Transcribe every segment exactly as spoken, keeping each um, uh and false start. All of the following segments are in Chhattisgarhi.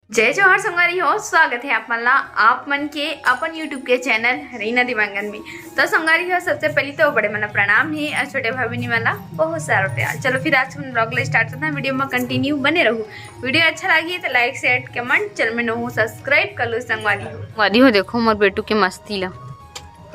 जय जोहार संगवारी हो, स्वागत है आप मन ला, आप मन के अपन YouTube के चैनल रीना दिवंगन में। तो संगवारी हो, सबसे पहले तो बड़े मन ला प्रणाम हे और छोटे भाई बहिनी मन ला बहुत सारा प्यार। चलो फिर आज हम vlog ला start करते हैं, वीडियो में continue बने रहू। वीडियो अच्छा लगी तो like, share, comment, चैनल में नवा हो subscribe कर लो संगवारी हो। संगवारी हो, देखो मोर बेटू के मस्ती ला,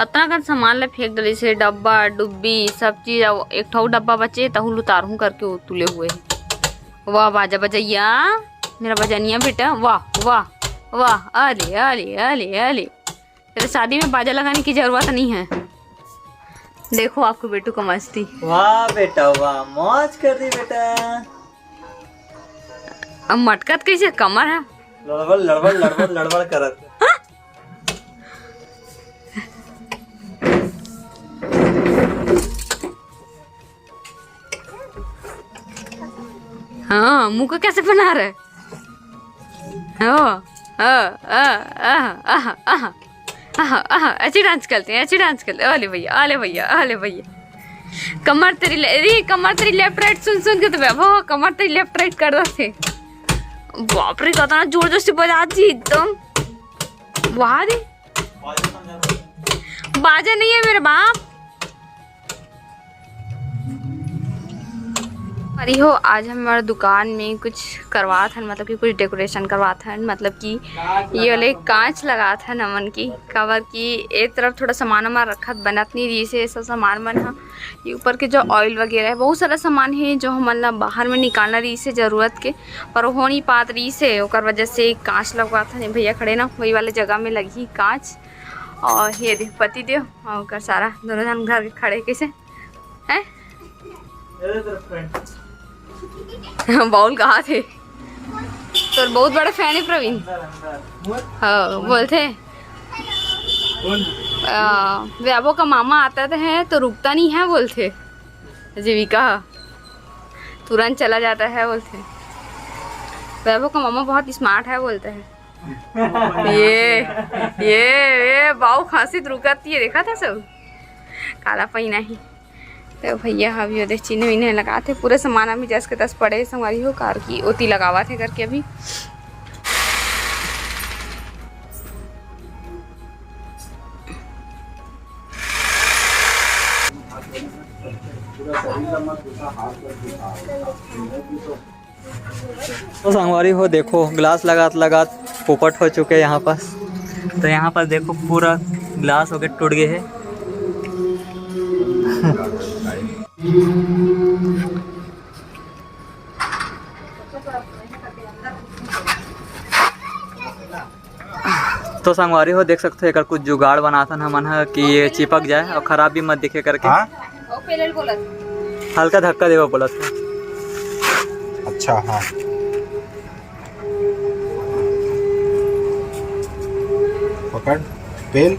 अतना कन सामान ला फेंक डरिस हे, डब्बा डुब्बी सब चीज। अब एक ठो डब्बा बचे, तहू ल उतारहूं करके वो तुले हुए हे। वाह बाजा बजैया, मेरा बजनिया बेटा, वाह वाह वाह, अरे अरे अरे अरे। तेरे शादी में बाजा लगाने की जरूरत नहीं है। देखो आपको बेटू का मस्ती। वाह बेटा वाह, मौज कर दी बेटा। अब मटकत कैसे कमर है? लड़बड़ लड़बड़ लड़बड़ लड़बड़ करत। हाँ, मुंह को कैसे बना रहा है? हाँ, हाँ, हाँ, हाँ, हाँ, हाँ, हाँ, हाँ, ऐसे डांस करते हैं, ऐसे डांस करते हैं। अले भैया, अले भैया, अले भैया। कमर तेरी ले-, अरे, कमर तेरी लेफ्ट राइट सुन सुन के तो बे-, वो कमर तेरी लेफ्ट राइट कर रहे थे। बाप रे, कितना जोर जोर से बजा दी एकदम। वाह रे। बाजा नहीं है मेरे बाप। अरे हो, आज हम हमारे दुकान में कुछ करवात हन, मतलब कि कुछ डेकोरेशन करवात हन, मतलब कि ये वाले कांच लगात हन हमन की, काबर कि ए तरफ थोड़ा सामान वामान रखत बनत नहीं रही से, सब सामान मन ह। ये ऊपर के जो ऑयल वगैरह है, बहुत सारा सामान है जो हमन ला बाहर में निकालना रही से जरूरत के, पर हो नहीं पात रही से, ओकर वजह से कांच लगवात हन। भैया खड़े ना, वही वाले जगह में लगी कांच। और ये देख पति देव और ओकर सारा दोनों जन घर के खड़े कैसे हैं? बाउल कहा थे? तोर बहुत बड़ा फैन है प्रवीण। हाँ, बोलते हैं, आ, वैभव का मामा आता तो है तो रुकता नहीं है बोलते। जीविका, तुरंत चला जाता है बोलते। वैभव का मामा बहुत स्मार्ट है बोलते हैं। ये, ये, ये बाऊ खांसी तो रुकत ही है, देखा था सब काला पहिना ही। तो भैया अभी ओदे चिन्ह विन्ह लगात हे, पूरा सामान अभी जस के तस पड़े संगवारी हो, कार की ओती लगावत हे करके अभी। तो संगवारी हो, देखो, ग्लास लगात लगात पोपट हो चुके हैं यहाँ पास। तो यहाँ पास देखो, पूरा ग्लास होके टूट गए है। तो संगवारी हो, देख सकते हो, एकर कुछ जुगाड़ बनाथन हमन ह कि ये चिपक जाए और खराब भी मत दिखे करके। हाँ? हल्का धक्का देवा बोलत हे। अच्छा, हाँ। पकड़, पेल।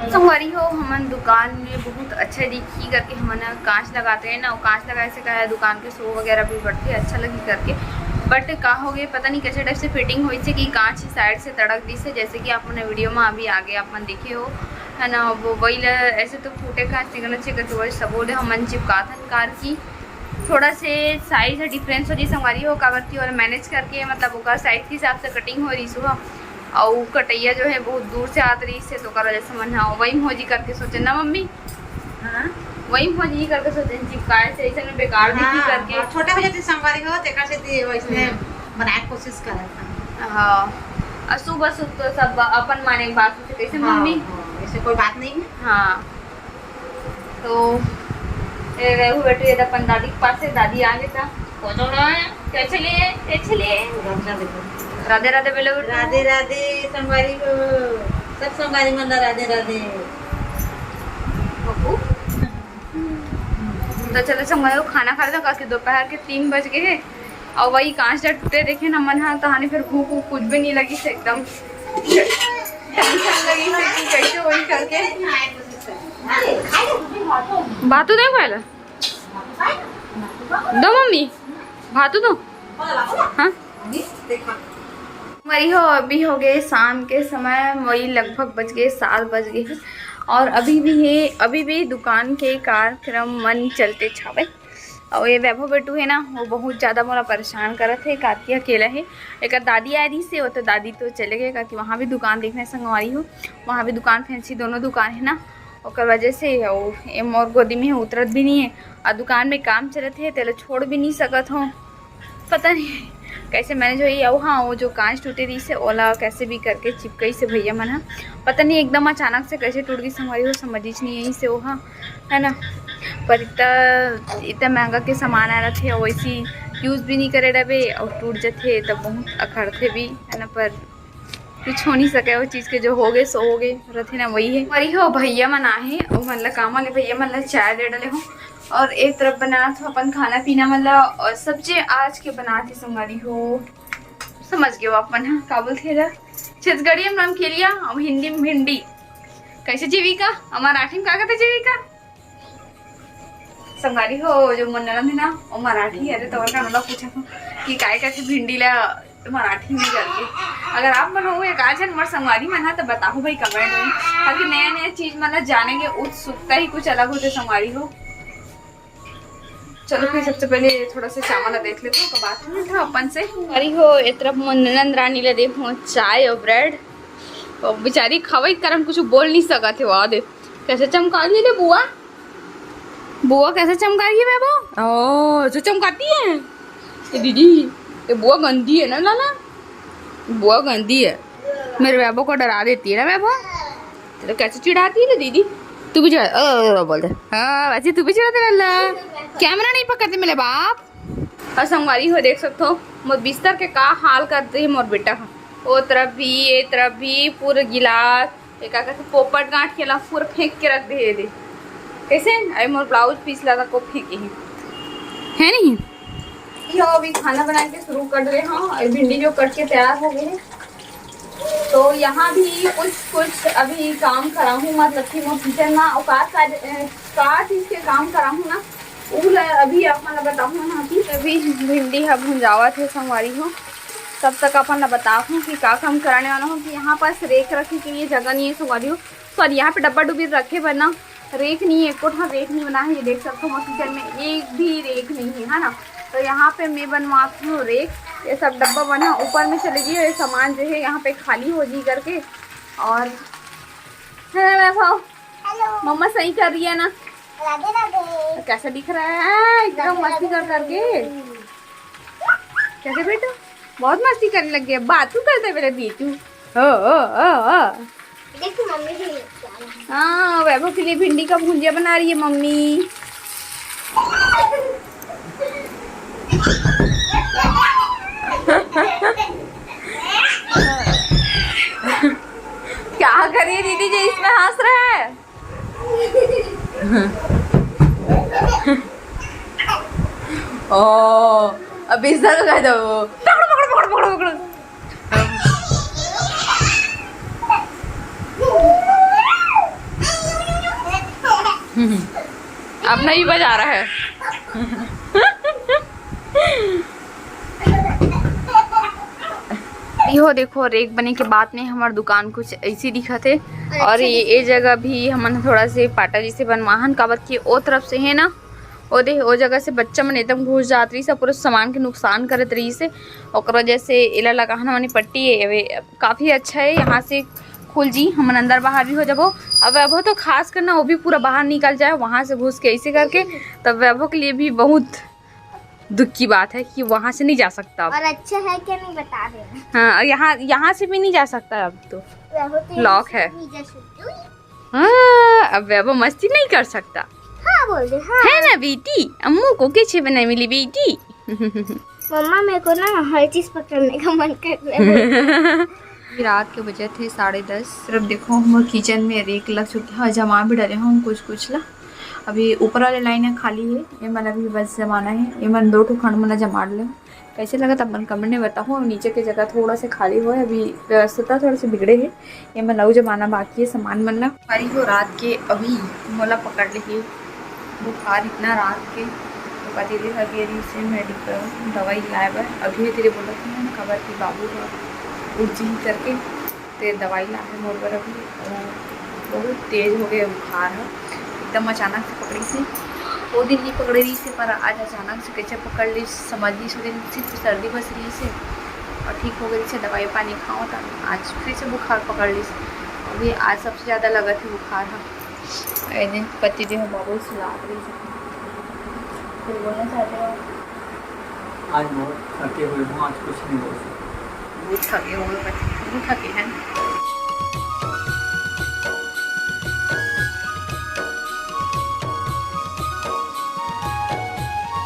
संगवारी हो, हमन दुकान में बहुत अच्छा दिखी करके हमन ह कांच लगाते हैं ना, वो कांच लगाए से का है दुकान के शो वगैरह भी बढ़ते, अच्छा लगी करके। बट का हो गए, पता नहीं कैसे टाइप से फिटिंग होइसे कि कांच ही साइड से तड़क दिसे, जैसे कि आप मन वीडियो में अभी आगे आप मन देखे हो, है ना। वो वही ल-, ऐसे तो फूटे कांच निकलना चाहिए करके वही सबो ले हमन चिपकाथन कार की। थोड़ा से साइज ह डिफरेंस हो जाए संगवारी हो, काबर कि ओला मैनेज करके, मतलब ओकर साइज के हिसाब से कटिंग हो रही हो। अउ कटैया जो है बहुत दूर से आत रही से, तो ओकर वजह से मन ह वही में हो जी करके सोचे ना मम्मी। हाँ। वही में हो जी करके सोचे, चिपकाए से ऐसे में बेकार दिखी हाँ, करके। हाँ, छोटे हो जाते संगवारी हो, तेकर से ती वैसने हम्म। बनाए के कोशिश करत हन। हाँ। अशुभ अशुभ तो सब अपन माने के बात होथे, कैसे हाँ, मम्मी? हाँ, ऐसे कोई बात नहीं है। हाँ। तो ए रहू बेटू, ये अपन दादी के पास से, दादी आ गए था। कोचो ना, कैसे लिए, कैसे लिए? राधे राधे बोलो बेटू। राधे राधे संगवारी हो, सब संगवारी मन ला राधे राधे। बबू। तो चलो संगवारी हो, खाना खा लेते हैं, क्योंकि दोपहर के तीन बज गए हैं। और वही कांच ला टूटे देखे ना मन हा, तो हानि फिर भूख वूख कुछ भी नहीं लगी से एकदम टेंशन लगी से कि कैसे वही करके। अरे, खाई लो। भातू दे पहले। दो मम्मी, भातू दो। हाँ। मरी हो, अभी हो गए शाम के समय, वही लगभग बज गए, सात बज गए हैं। और अभी भी है, अभी भी दुकान के कार्यक्रम मन चलते छावे। और ये वैभव बेटू है ना, वो बहुत ज़्यादा मोला परेशान करत है। काकी अकेला है, एक दादी आए रही से, वो तो दादी तो चले गए, काकी वहाँ भी दुकान देखने संगवारी हो, वहाँ भी दुकान फैंसी दोनों दुकान है ना, ओकर वजह से वो ये मोर गोदी में उतरत भी नहीं है। और दुकान में काम चलत है, तेला छोड़ भी नहीं सकत हो। पता नहीं कैसे मैनेज होई। अउ हाँ, वो जो कांच टूटे रही से, ओला कैसे भी करके चिपकई से भैया मन ह, पता नहीं एकदम अचानक से कैसे टूट गई संगवारी हो, समझ ही नहीं आई से वो ह, है ना। पर इतना, इतना महंगा के सामान आ रहा थे, वैसी यूज भी नहीं करे रहे और टूट जथे तब बहुत अखरथे भी, है ना। पर कुछ हो नहीं सके, वो चीज के जो हो गए सो हो गए, रथे ना वही है। मरी हो भैया मन आहे, वो मन ला काम वाले भैया मन ला चाय दे डले हो। और एक तरफ बनात हो अपन खाना पीना मन ला, और सब्जी आज के बनात ही संगवारी हो, समझ गए हो आप मन, हाँ, का बोलते हैं ला? छत्तीसगढ़ी में नाम केलिया, अब हिंदी में भिंडी। कैसे जीविका? हमारा आठवीं में का कहते जीविका? संगवारी हो, जो मोर ननद है ना, वो मराठी है, तो ओकर का मतलब पूछा था कि काय कहते भिंडी ला मराठी में करके। अगर आप मन हो एक आज मोर संगवारी मन हा, तो बताओ भाई कमेंट में। अभी नया नया चीज मन ला जाने के उत्सुकता ही कुछ अलग होते संगवारी हो। चलो फिर सबसे पहले थोड़ा सा चावल ला देख लेते हैं, तो बात में था अपन से। अरे हो, ए तरफ मोर ननद रानी ला देखो चाय और ब्रेड, तो बेचारी खवाई के कारण कुछ बोल नहीं सकत है। वाह दे, कैसे चमका लिए ले बुआ। बुआ कैसे चमका रही है वैभव? ओ, जो चमकाती है। ये दीदी, ये बुआ गंदी है ना लाला, बुआ गंदी है, मेरे वैभव को डरा देती है ना वैभव। तो कैसे चिढ़ाती है ना दीदी, तू भी चिढ़ा, ओ, ओ, ओ, बोल दे। हाँ, वैसे तू भी चिढ़ाते लाला, कैमरा नहीं पकड़ते मेरे बाप। और संगवारी हो देख सकते हो मोर बिस्तर के का हाल कर दे मोर बेटा ह। ओ तरफ भी, ये तरफ भी पूरा गिलास, ये का कहते पोपट गांठ के ला पूरा फेंक के रख दे दे। कैसे? अरे मोर ब्लाउज पीस ला को फेंके ही। है नहीं? यो अभी खाना बना के शुरू कर रहे हैं और भिंडी जो कट के तैयार हो गई है। तो यहाँ भी कुछ कुछ अभी काम करा हूँ, मतलब कि मोर किचन में और का का, का चीज के काम करा हूँ ना, उ ला अभी आप मन ला बताहूँ ना कि अभी भिंडी ह भुंजावत हे संगवारी हो। तब तक अपन ला बताहूँ कि का काम कराने वाला हूँ कि यहाँ पास रेक रखे के लिए जगह नहीं है संगवारी हो। सॉरी, यहाँ पे डब्बा डुब्बी रखे बर ना रेक नहीं है, एको ठा रेक नहीं बना है। ये देख सकते हो मोर किचन में एक भी रेक नहीं है, है ना। तो यहाँ पे मैं बनवाती हूँ रेक। ये सब डब्बा बना ऊपर में चले गई, ये सामान जो है यहाँ पे खाली हो जी करके। और है ना वैभव? हेलो। मम्मा सही कर रही है ना? राधे राधे। कैसा दिख रहा है? एकदम राधे मस्ती राधे कर करके। राधे। कैसे बेटा? बहुत मस्ती करने लग गया। बात तू करते मेरे बेटू। ओ, ओ, ओ, ओ। देखो मम्मी भी क्या बना रही है। हाँ, वैभव के लिए भिंडी का भुंजिया बना रही है मम्मी। क्या कर रही है दीदी जी, इसमें हंस रहा है? ओ, अभी सर का दो। पकड़ो, पकड़ो, पकड़ो, पकड़ो, पकड़ो। अब नहीं बजा रहा है। यो देखो, रेक बने के बाद में हमार दुकान कुछ ऐसी दिखत हे। और ये, ये जगह भी हमन थोड़ा से पाटा जैसे बनवाहन, काबर कि ओ तरफ से है ना, ओ दे, ओ जगह से बच्चा मन एकदम घुस जात रही से, पूरा सामान के नुकसान करत रही से। ओकर वजह से एला लगाहन वाली पट्टी है, वे काफी अच्छा है, यहाँ से खुल जी, हमन अंदर बाहर भी हो जाबो। अब वैभव तो खास करना वो भी पूरा बाहर निकल जाए वहां से घुस के ऐसे करके, तब वैभव के लिए भी बहुत दुख की बात है कि वहां से नहीं जा सकता अब। और अच्छा है क्या नहीं बता देना। हाँ, और यहाँ, यहाँ से भी नहीं जा सकता अब तो। वैभव तो lock है। नीचे सुत्ती हुई। हाँ, अब वैभव मस्ती नहीं कर सकता। हाँ बोल दे, हाँ। है ना बेटी, अम्मू को कैसे बनाए मिली बेटी? मम्मा, मेरे को ना हर चीज पकड़ने का मन कर रहा है। अभी रात के बजे थे साढ़े दस। सिर्फ देखो, हमर किचन में रेक लग चुके हैं, जमा भी डाले हम कुछ कुछ ला। अभी ऊपर वाले लाइन है खाली है, ये मन अभी बस जमाना है, ये मन दो ठो खंड मन ला जमा ले। कैसे लगा तब मन कमेंट में बताओ। अब नीचे के जगह थोड़ा सा खाली हुआ है, अभी व्यवस्था थोड़ा सा बिगड़े है, ये मन अउ जमाना बाकी है सामान मन ला। हमारी को रात के अभी मोला पकड़ ली, बुखार इतना रात के, तो पति देह गे रहिस हे मेडिकल दवाई लाए बर। अभी तेरे बोलत हूँ ना, काबर कि बाबू ह उठ जी करके, ते दवाई लाए हे मोर बर अभी। अउ बहुत तेज हो गए बुखार ह, एकदम अचानक से पकड़िस हे। वो दिन नहीं पकड़े रहिस हे, पर आज अचानक से कैसे पकड़ लिस, समझ नहीं। दिन सिर्फ सर्दी बस रहिस हे और ठीक हो गए रहिस हे, दवाई पानी खाओ, त आज फिर से बुखार पकड़ लिस। अभी आज सबसे ज़्यादा लगत हे बुखार ह। ए दिन पति देह बाबू सुलात रहिस हे। कुछ बोलना चाहते हो? आज बहुत थके हुए हूँ, आज कुछ नहीं बोल सकते। बहुत थके हुए, बहुत थके हैं।